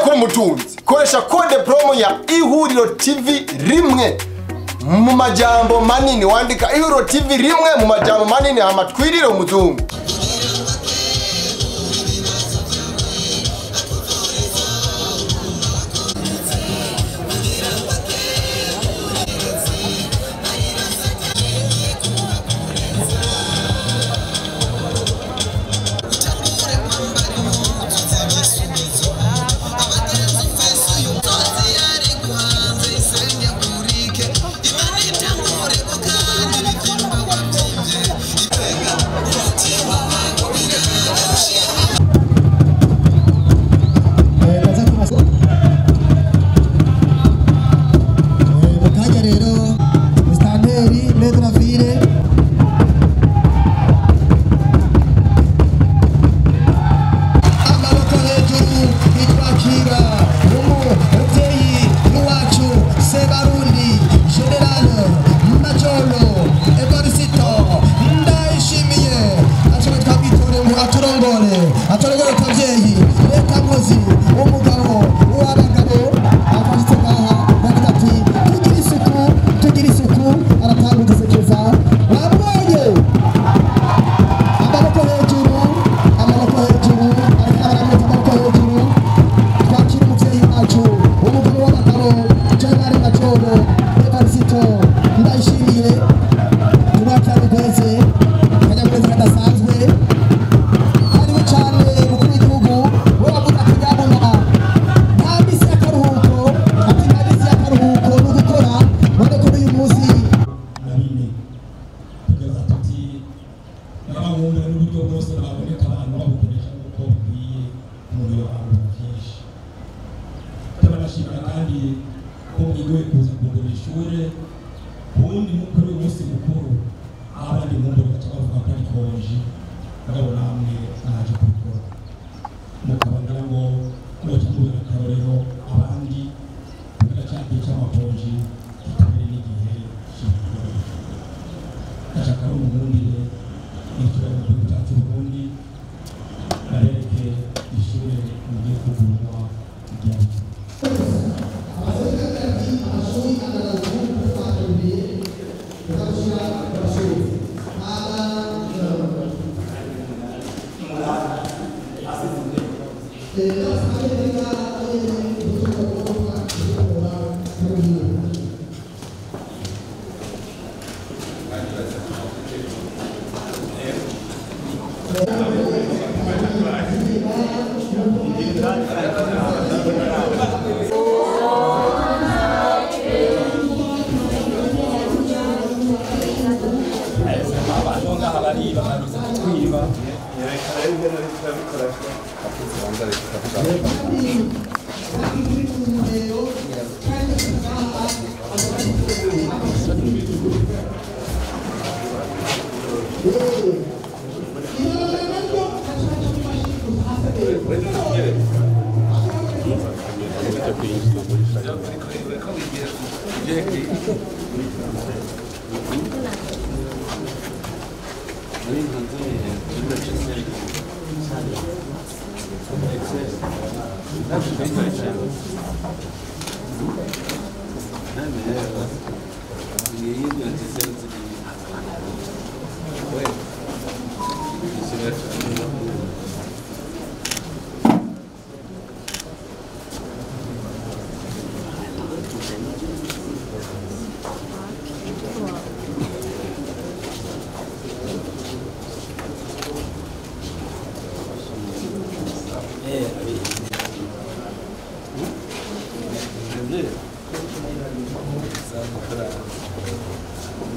Kuba umutunzi, koresha code promo ya Ihuriro TV rimwe mu majambo manini, wandika Ihuriro TV rimwe mu majambo manini hama twirire umuzungu.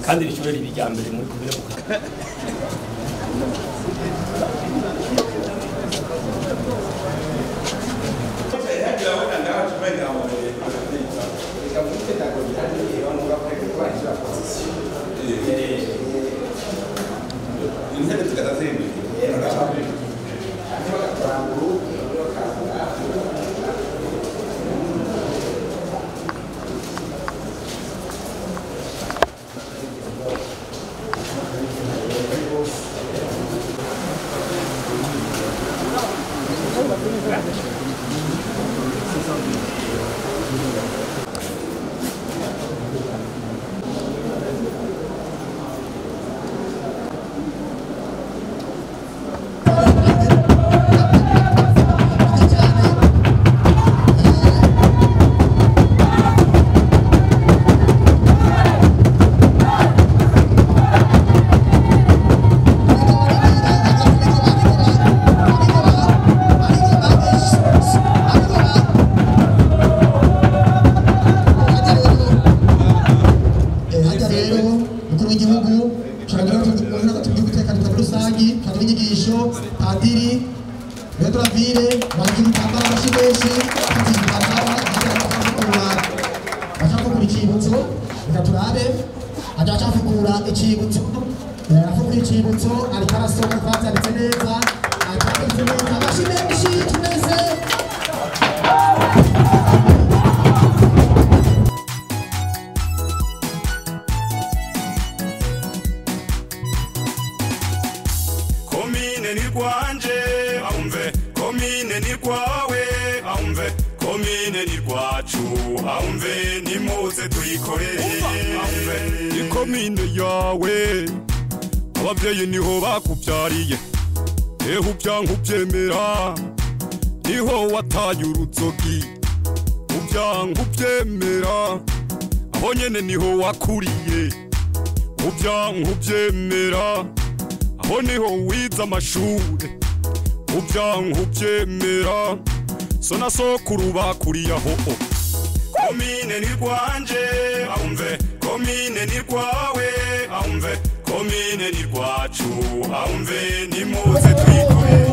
Kandi rishobora ibijyambere muri kumwe. Menshi bashaka icibutso, reka turabe aja acafukura icibutso, afukura icibutso ariko arasoma twavyanditse neza, avyanditse neza. Amashi menshi tumeze. Komine ni rwanje aumve, komine ni rwawe aumve, komine ni rwacu aumve, nimuze tuyikorere aumve. Ni komine yawe, abavyeyi niho bakuvyariye, eho uvyanka uvyemera, niho wataye uruzogi, uvyanka uvyemera, aho nyene niho wakuriye, uvyanka uvyemera, aho niho wize amashure, uvyanka uvyemera, so na sokuru bakuriye aho. Komine ni rwanje aumve, komine ni rwawe aumve, komine ni rwacu aumve, nimuze twikorere.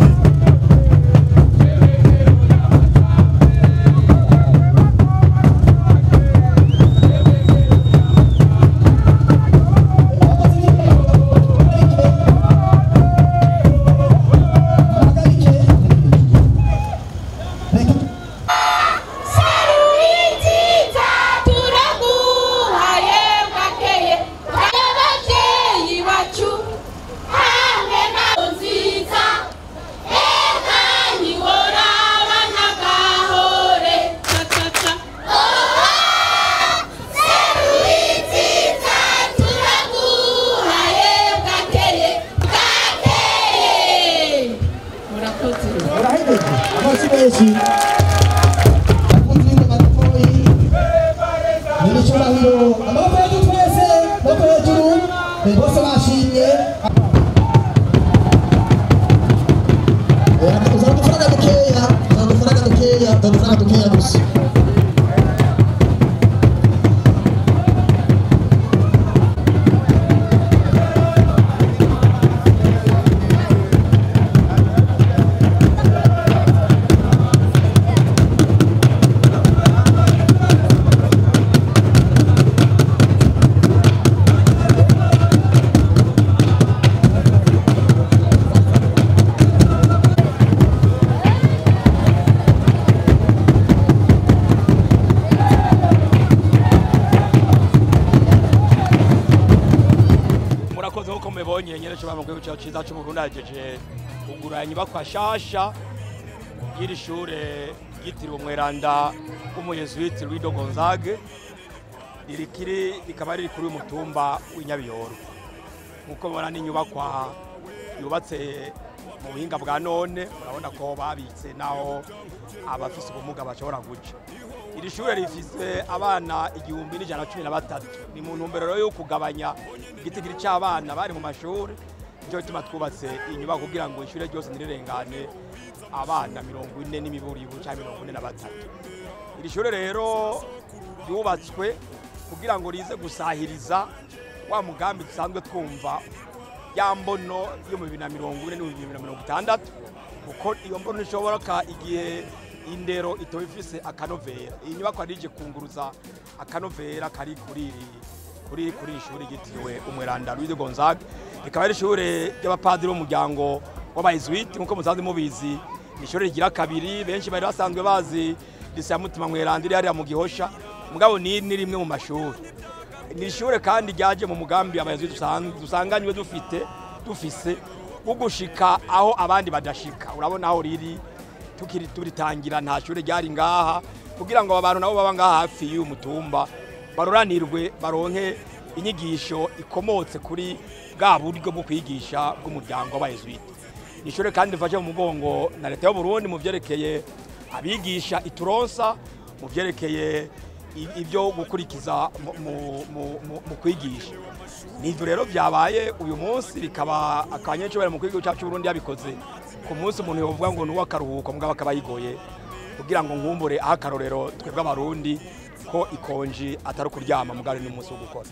Amaboko hejuru twese, amaboko hejuru, bose bashimye. Uzana udufaranga dukeya, uzana udufaranga dukeya, uzana udufaranga dukeya gusa. Murakoze nkuko mubibonye nyene cyo bamukwiye cyo ciza cyo Burundi ajeje kugura inyubakwa shasha y'iri shure ryitiriwe umweranda w'umuyezuwiti Louis de Gonzague, ririkiri rikaba riri kuri uyu mutumba w'Inyabiyoro. Nkuko mubona ni inyubakwa yubatse mu buhinga bwa none, murabona ko babitse naho abafise ubumuga bashobora guca. Iri shure rifise abana 1113, ni mu ntumbero yo kugabanya igitigiri c'abana bari mu mashuri, nico gituma twubatse inyubako kugira ngo ishure ryose ntirirengane abana 40 n'imiburibu canke 43. Iri shure rero ryubatswe kugira ngo rize gusahiriza wa mugambi dusanzwe twumva ya mbono yo mu 2040 n'ibihumbi 2060, kuko iyo mbono ishoboka igihe indero itoba ifise akanovera. Iyi nyubako rije kunguruza akanovera kari kuri ishuri ryitiriwe umweranda Louis de Gonzague, rikaba ari ishure ry'abapadiri b'umuryango w'abayezuwiti nkuko musanzwe mubizi. Ni ishure rigira kabiri, benshi bari basanzwe bazi lycée ya Mutima Mweranda iri hariya mu Gihosha, mugabo ni rimwe mu mashuri. Ni ishure kandi ryaje mu mugambi abayezuwiti dusanganywe dufise wo gushika aho abandi badashika. Urabona aho riri tukiri turitangira nta shure ryari ngaha, kugira ngo abantu nabo baba ngaha hafi y'uyu mutumba baruranirwe baronke inyigisho ikomotse kuri bwa buryo bwo kwigisha bw'umuryango w'abayezuwiti. Ni ishure kandi rifashe mu mugongo na leta y'u Burundi mu vyerekeye abigisha ituronsa, mu vyerekeye ibyo gukurikiza mu kwigisha. Nivyo rero vyabaye uyu munsi, bikaba akanyecubera mu kwiga cyacu Burundi yabikoze ku munsi umuntu yovuga ngo nuwa karuhuko, mugabo akaba yigoye kugira ngo nkumbure akarorero twebwe abarundi ko ikonji atari kuryama mugabo ni umunsi wo gukora.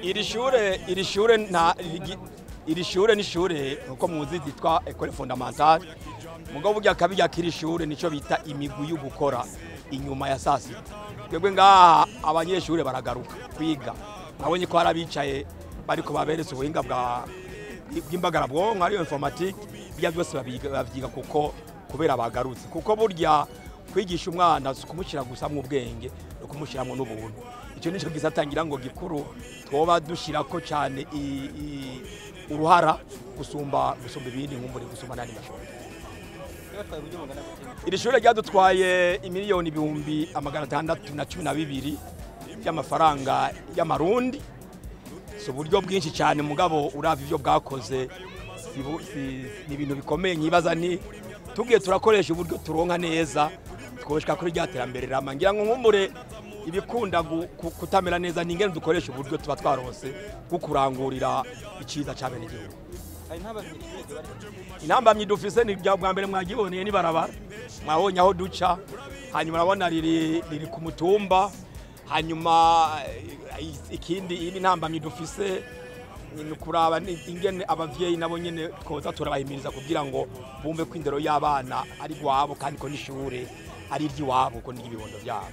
Iri shure Iri shure ni shure nkuko muzi zitwa Ecole Fondamentale, mugabo burya kabirya kiri shure nico bita imigwi yo gukora inyuma ya saa sita. Twebwe ngaha abanyeshure baragaruka kwiga, nabonye ko hari abicaye bariko baberetse ubuhinga bwa bw'imbagarabwonko ariyo informatique, bijya byose bavyiga kuko kubera bagarutse, kuko burya kwigisha umwana si ukumushyira gusa mu bwenge, no kumushyiramo n'ubuntu. Icyo nicyo gisatangira ngo gikuru twoba dushyirako cyane uruhara gusumba ibindi, nkumbure gusumba n'andi mashuri. Iri shure ryadutwaye imiliyoni 612,000 by'amafaranga y'amarundi. Si uburyo bwinshi cyane, mugabo uravye ivyo bwakoze ni ibintu bikomeye. Nkibaza ni tugiye turakoresha uburyo turonka neza twoshika kuri rya terambere rama. Ngira ngo nkumbure ibikunda kutamera neza ni ingene dukoresha uburyo tuba twaronse bwo kurangurira iciza c'abenegihugu. Intambamyi dufise ni bwa mbere mwagiboneye ni barabara, mwabonye aho duca, hanyuma urabona riri ku mutumba. Hanyuma ikindi iyi ntambamyi dufise ni kuraba ingene abavyeyi nabo nyene twoza turabahimiriza kugira ngo bumve ko indero y'abana ari gwabo, kandi ko n'ishure ari iry'iwabo, ko n'ibibondo byabo.